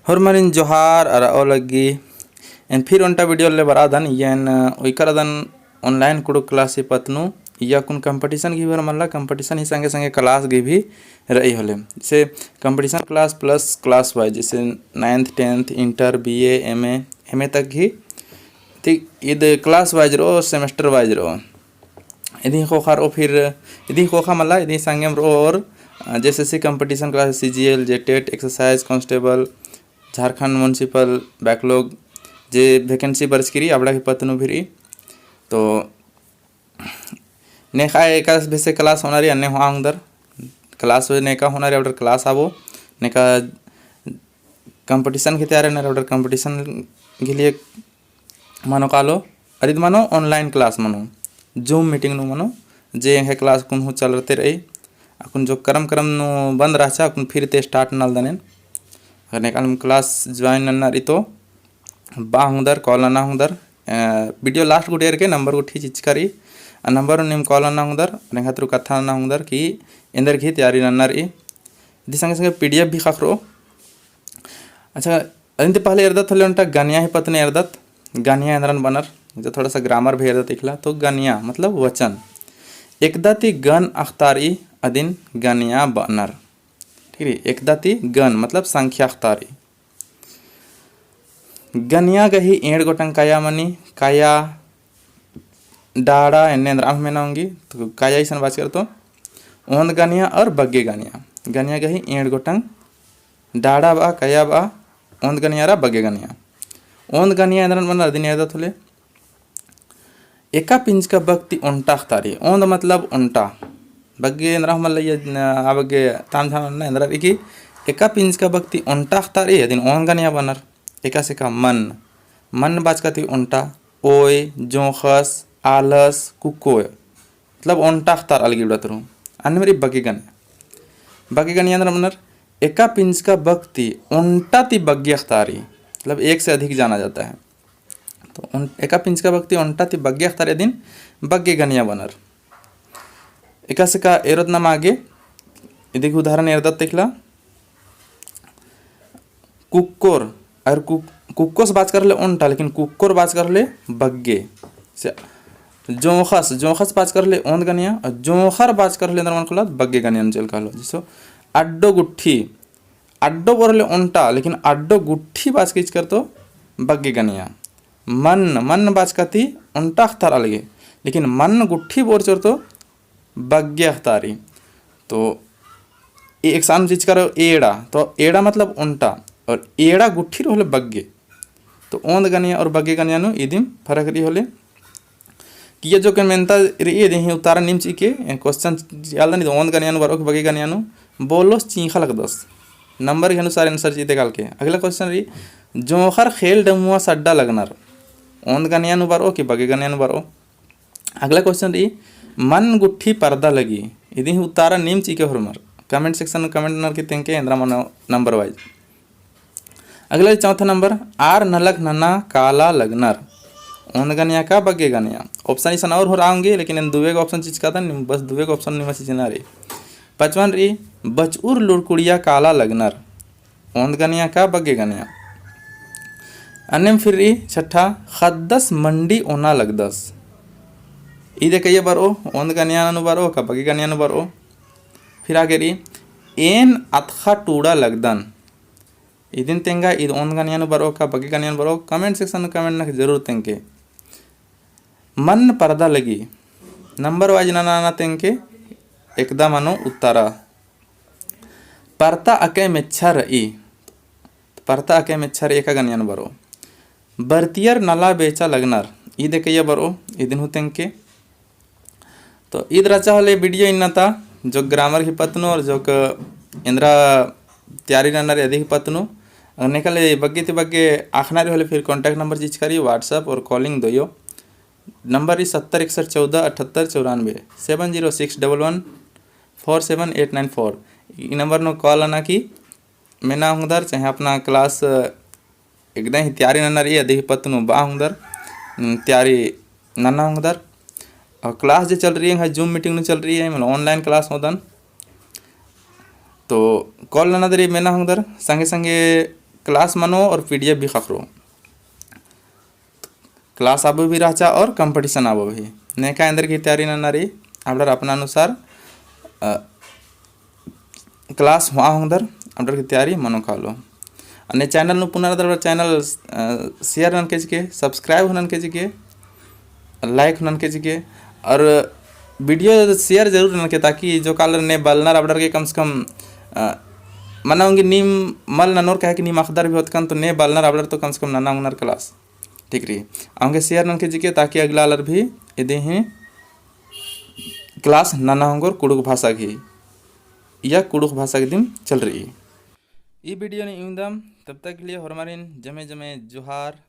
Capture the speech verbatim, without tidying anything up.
होरमारिन जोहार अरा ओलग्गी। एन फिर ओन्टा video ले बरआदन, एन उइकर अदन online कुँड़ुख़ class ही पत्त नू, इय्या कुन competition गही भी होरमल्ला, competition ही संगे संगे class गही भी रई होले। जैसे competition class plus class wise, जैसे ninth, tenth, inter, B A, M A, M A तक गही, ठीक, इद class wise रओ, semester wise रओ। इदी ख़ोख़ा रओ फिर, इदी ख़ोख़ा मल्ला, इदी संगेम रओ और, अ, जैसे जैसे competition class, C G L, JTET, exercise, constable, झारखंड municipal backlog जे vacancy बरचकी रई, अबड़ा गही पत्त नू भी रई। तो नेखा एकासे बेसे class होना रई, अन्ने होआ ओंगदर class नेका होना रई, अबड़र class आबो, नेका competition गही तैयारी नर, अबड़र competition गही लिए मनो कालो, अरा इद मनो online class मनो, Zoom meeting नू मनो, जे एंग्है class कुन हूँ चलरते रई, अक्कुन जो करम करम नू बंद रहचा, अक्कुन फिर ते start नलदन एन। अगर नेकालम class join नन्ना रई तो बआ ओंगदर, call नना ओंगदर, अ, video last गुट्ठी एरके number गुट्ठी चिचका रई, आ number नू नीम call नना ओंगदर, एंग्है तुरु कत्था नना ओंगदर कि एन्देर गही तैयारी नन्ना रई। इदी संगे संगे P D F भी ख़क्खरओ। अच्छा, अदिन ती पहले एरदत होले ओन्टा गनिया ही पत्त नू एरदत, गनिया एन्दरन बअनर, जो थोड़ा सा grammar भी एरदत इखला, तो गनिया मतलब वचन। एकदा ती गन अख़तारई अदिन गनिया बअनर। ठीक रई, एकदा ती गन मतलब संख्या अख़तारई। गनिया गही एंड़ गोटंग कया मनी, कया, डाड़ा, एन्ने एन्दरा हूँ मेना ओंगी, तो कया इसन बाचकर तो ओन्द गनिया और बग्गे गनिया। गनिया गही एंड़ गोटंग डाड़ा बआ, कया बआ, ओन्द गनिया अरा बग्गे गनिया। ओन्द गनिया एन्दरन बअनर अदिन एरदत होले। एका पिंजका बक ती ओन्टा अख़तारई, ओन्द मतलब ओन्टा। बग्गे एन्दरा हूँ मल्ला, आ बग्गे ताम झाम नना एन्दरा रई कि एका पिंजका बक ती ओन्टा अख़तारई, अदिन ओन्द गनिया बअनर। एकासे का मन, मन बाचका ती ओन्टा, ओय, जोंख़स, आलस, कुक्कोय। मतलब ओन्टा अख़तारआ लगी इबड़ा तुरु। अन्नेम रई बग्गे गनिया। बग्गे गनिया एन्दरन बअनर, एका पिंजका बक ती ओन्टा ती बग्गे अख़तारई, मतलब एक से अधिक जाना जाता है। तो ओन-, एका पिंजका बक ती ओन्टा ती बग्गे अख़तारई अदिन बग्गे गनिया बअनर। एकासे का एरोत नाम आगे, इदी गही उदाहरण एरदत इखला। कुक्कोर, अगर कुक-, कुक्कोस बाचकर होले ओन्टा, लेकिन कुक्कोर बाचकर होले बग्गे। से जोंख़स, जोंख़स बाचकर होले ओन्द गनिया, और जोंख़र बाचकर होले एन्दर मनो कालो, बग्गे गनिया नू चल कालो। जैसे अड्डो गुट्ठी, अड्डो बओर होले ओन्टा, लेकिन अड्डो गुट्ठी बाचकी चिचकर तो बग्गे गनिया। मन, मन बाचका ती ओन्टा अख़तारआ लगी, लेकिन मन गुट्ठी बओर चिचर तो बग्गे अख़तारई। तो ए-, एकसन चिचका रओ एड़ा, तो एड़ा मतलब ओन्टा, और एड़ा गुट्ठी रओ होले बग्गे। तो ओन्द गनिया और बग्गे गनिया नू इदिम फरक रई होले। कि इय्या जो के मेन्ता रई, इदिन ही उत्तरा नीम चिके, ए, question चिआलदन, इद ओन्द गनिया नू बरओ कि बग्गे गनिया नू, बोलोस चींख़ा लगदस। Number के अनुसार answer चिअदय कालके। अगला question रई, जोंख़र ख़ेल डमुआस अड्डा लगनर। ओन्द गनिया नू बरओ कि बग्गे गनिया नू बरओ। अगला question रई, मन गुट्ठी परदा लगी। इदिन ही उत्तरा नीम चिके होरमर। Comment section नू comment ननर की तेंगके एन्दरा मनो number wise। अगला चौथा number, आर नलख नना काला लगनर। ओन्द गनिया का बग्गे गनिया। Option इसन और होरआ ओंगी, लेकिन एन दुवे गो option चिचकादन, नीम बस दुवे गो option निमा चिचना रई। पचवन रई, बचउर लुड़कुड़िया काला लगनर। ओन्द गनिया का बग्गे गनिया। अन्नेम फिर रई छठा, ख़द्दस मंडी ओना लगदस। इदे कइय्या बरओ, ओन्द गनिया नू बरओ का बग्गे गनिया नू बरओ। फिर आगे रई, एन अतख़ा टूड़ा लगदन। इदिन तेंगा, इद ओन्द गनिया नू बरओ का बग्गे गनिया नू बरओ, comment section नू comment ननके जरूर तेंगके। मन परदा लगी, number wise नना नना तेंगके, एकदा मनो उत्तरा। परता अकय मेच्छा रई, परता अकय मेच्छा रई एका गनिया नू बरओ। बरतियर नला बेचा लगनर, इदे कइय्या बरओ, इदिन हूँ तेंगके। तो ईद रहचा होले video इन्ना ता, जोक grammar ही पत्त नू और जोक एन्दरा तैयारी नन्ना रई अदी ही पत्त नू। अगर नेकाले बग्गे ती बग्गे अख़ना रई होले फिर contact number चिचका रई, WhatsApp और calling दोयो। Number रई सत्तर इकसठ चौदह अठहत्तर चौरानबे, seven zero six double one four seven eight nine four। ई number नू call नना की मेना ओंगदर, चाहे अपना class एकदम ही तैयारी नन्ना रई, अदी ही पत्त नू बआ ओंगदर, उम, तैयारी नन्ना ओंगदर। और class जे चल रई है, Zoom meeting नू चल रई है, मतलब online class होदन। तो call नना दरी मेना ओंगदर, संगे संगे class मनो और PDF भी ख़क्खरो। Class आबो भी रहचा और competition आबो भी। नेका एन्देर की तैयारी नन्ना रई, अबड़र अपना अनुसार, अ, class होआ होंगदर, अबड़र की तैयारी मनो कालो। अन्ने channel नू पुना रअदर, अबड़र channel, अ, share ननके चिके, subscribe ननके चिके, like ननके चिके, और video share जरूर ननके, ताकि जो कालर ने बलनर अबड़र के कम से कम, अ, मना ओंगी नीम मल ननोर, काहे कि नीम अख़दर भी होतकन, तो ने बलनर अबड़र तो कम से कम नना ओंगनर class। ठीक रई। औंगे share ननके चिके, ताकि अगला आलर भी इदी ही class नना होंगोर कुँड़ुख़ भाषा गही, या कुँड़ुख़ भाषा गही दिम चल रई। ई video नू इवंदम, तब तक के लिए होरमारिन जमे जमे जोहार,